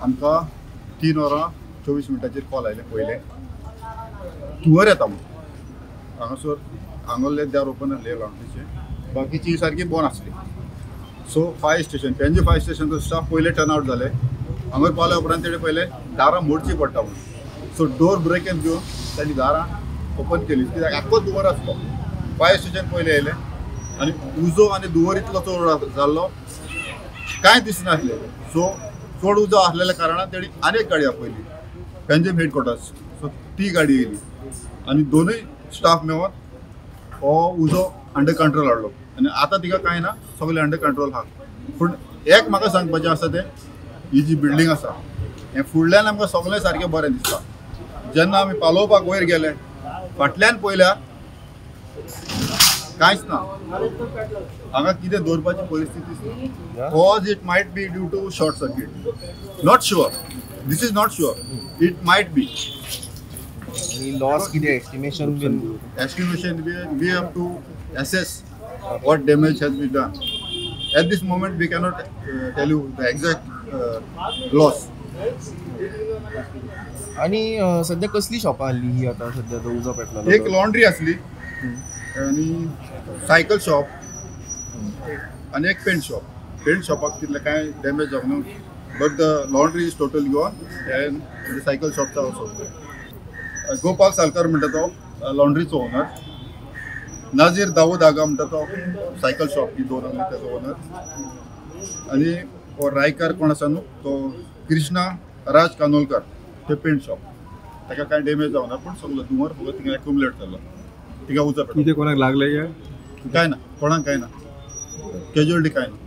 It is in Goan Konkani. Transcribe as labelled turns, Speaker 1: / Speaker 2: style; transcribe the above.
Speaker 1: आमकां 3 वरां 24 मिनटांचेर कॉल आयले. पयलें धुंवर येता म्हणून हांगासर हांगोल्ले दार ओपन आसले लॉन्ड्रीचे, बाकीची सारकी बंद आसली. So fire station, Panaji fire स्टेशनचो स्टाफ पयले टर्न आवट जाले. हांगर पावल्या उपरांत तेणें पयलें दारां मोडची पडटा म्हणून, सो डोर ब्रेकेन घेवन ताणी दारां ओपन केली कित्याक आख्खो धुंवर आसलो. फायर स्टेशन पयलें येयलें आनी उजो आनी धुंवर इतलो चड जाल्लो कांय दिसनासलें. सो चड उजो आसलेल्या कारणान तेणी आनी एक गाडी आपयली पेंजीम हेडक्वॉर्टर्स. सो ती गाडी येयली आनी दोनूय स्टाफ मेळोन हो उजो अंडर कंट्रोल हाडलो आनी आतां तिका कांय ना, सगळें अंडर कंट्रोल आहा. पूण एक म्हाका सांगपाचें आसा तें ही जी बिल्डींग आसा हें फुडल्यान आमकां सगळें सारकें बरें दिसता. जेन्ना आमी पालोवपाक वयर गेले फाटल्यान पळयल्यार कांयच ना, हांगा कितें दवरपाची परिस्थितीच ना. Cause it might be due to short circuit, not sure, this is not sure, it might be.
Speaker 2: Loss कितें estimation?
Speaker 1: Estimation we have to assess what damage has been done. At this moment we cannot tell you the exact loss.
Speaker 2: आणि सध्या कसली शॉपां आहली ही आता सध्या जो उजो पेटलो?
Speaker 1: एक लॉन्ड्री आसली आनी सायकल शॉप आनी एक पेंट शॉप. पेंट शॉपाक तितलें कांय डॅमेज जावंक ना, but the laundry is totally gone and the cycle शॉपचा also. Gopal Salkar म्हणटा तो लॉन्ड्रीचो ओनर, नाजीर दाऊद आगा म्हणटा तो सायकल शॉप ही दोन आसली त्याचो ओनर, आनी हो रायकार कोण आसा न्हू तो कृष्णा राज कानोलकर, ते पेंट शॉप. ताका कांय डॅमेज जावना पूण सगळो धुंवर फकत थिंगा एक्युमुलेट जालो, थिंगा उजो पेटलो.
Speaker 3: कितें कोणाक लागलें काय?
Speaker 1: कांय ना, कोणाक कांय ना, कॅज्युअलिटी कांय ना.